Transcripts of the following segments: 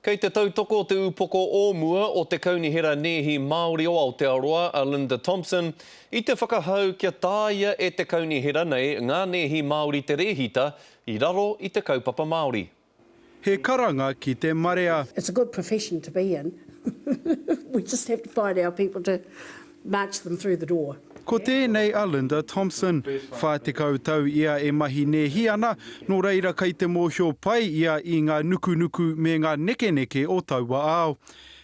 Kei te tautoko te upoko o mua o te Kaunihera Nēhi Māori o Aotearoa, a Linda Thompson, i te whakahau kia tāia e te kaunihera nei ngā nēhi Māori te rēhita i raro i te kaupapa Māori. He karanga ki te marea. It's a good profession to be in, we just have to find our people to march them through the door. Ko tēnei a Linda Thompson. 40 tau ia e mahi nēhi ana, nō reira kei te mōhio pai ia i ngā nukunuku me ngā nekeneke o taua ao.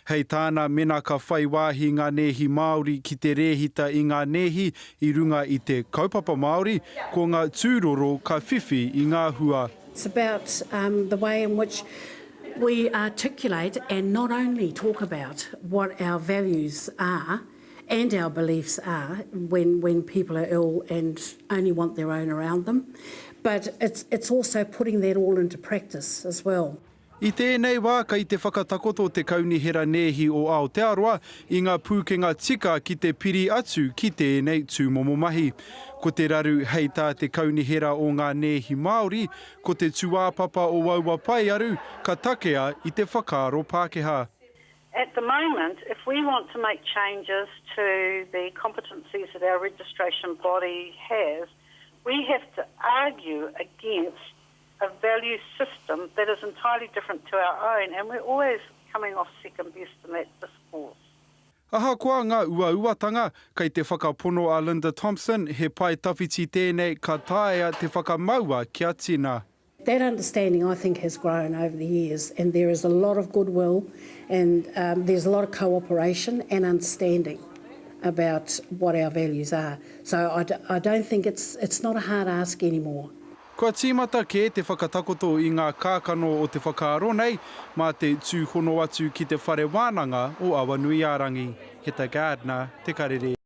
Hei tāna mena ka whai wāhi ngā nēhi Māori ki te rēhita i ngā nēhi i runga i te kaupapa Māori, ko ngā tūroro ka whiwhi i ngā hua. It's about the way in which we articulate and not only talk about what our values are and our beliefs are when, when people are ill and only want their own around them, but it's, it's also putting that all into practice as well. I tēnei wā kei te whakatakoto te Kaunihera Nēhi o Aotearoa i ngā pūkenga tika ki te piri atu ki tēnei tūmomo mahi. Ko te raru hei tā te Kaunihera o ngā Nēhi Māori, ko te tūāpapa o aua paearu ka takea i te whakaaro Pākehā. At the moment, if we want to make changes to the competencies that our registration body has, we have to argue against a value system that is entirely different to our own, and we're always coming off second best in that discourse. Ahakoa ngā uauatanga, kei te whakapono a Linda Thompson he pae tawhiti tēnei ka taea te whakamaua kia tina. That understanding I think has grown over the years and there is a lot of goodwill and there's a lot of cooperation and understanding about what our values are. So I, I don't think it's, it's not a hard ask anymore. Kua tīmata kē te whakatakoto i ngā kākano o te whakaaro nei mā te tūhono atu ki te Whare Wānanga o Awanuiārangi. Heta Gardner, Te Karere.